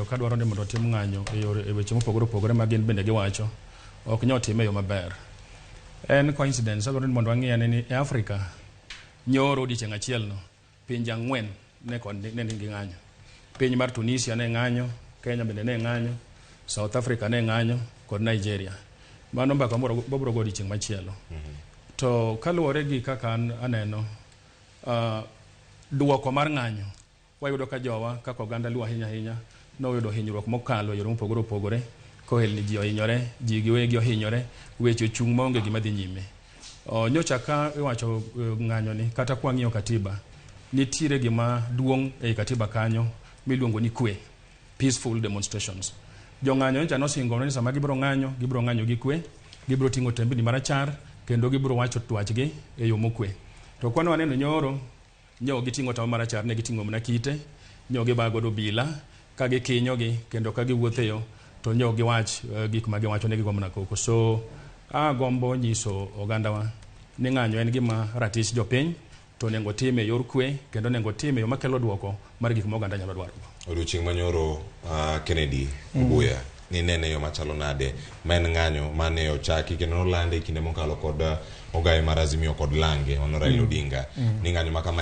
osebedo ka dwaro ni mondo otim ng'anyo e yore e weche mopogore opogore ma gin bende giwacho ok nyal time e yo maber. En coincidence adwaro ni mondo wang'i ane ni e Afrika nyoro odiochieng' achiel no pinje ang'wen ne kod ne nigi ng'anyo. Piny mar Tunisia ne ng'anyo, Kenya bende ne ng'anyo, South Africa ne ng'anyo kod Nigeria. Mano mbaka wabiro go odiochieng' machielo. To kaluwore gi kaka an aneno duoko mar ng'anyo wayudo ka jowa kaka oganda Luo ahinya ahinya noyudo hinyruok mokalo e yore mopogore opogore kohelni ji ohinyore, ji giwegi ohinyore, weche ochung' maonge gima dhi nyime. Nyocha ka iwacho ng'anyo ni kata kwang'iyo katiba nitiere gima duong' ei katiba kanyo miluongo ni kwe, peaceful demonstrations. Jong'anyo nyocha nosingo ni sama gibiro ng'anyo, gibiro ng'anyo gi kwe, gibiro ting'o tembni marachar kendo gibiro wacho dwachgi e yo mokwe. To kwan waneno nyoro nyo giting'o tao marachar ne giting'o mana kite, nyo gibayo godo obila ka gikinyogi kendo ka giwuotho e yo to nyo giwach gik ma giwacho ne gigo mana koko. So agombo nyiso ogandawa ni ng'anyo en gima ratich jopiny to onego time e yor kwe kendo onego time e yo makelo duoko mar gik ma oganda nyalo dwaro. Odiochieng' manyoro Kennedy Obuya ninene yo machalo nade ma en ng'anyo mane ochaki kendo nolande e kinde mokalo kod ogaye mar Azimio kod Lange mano Raila Odinga ni ng'anyo ma kama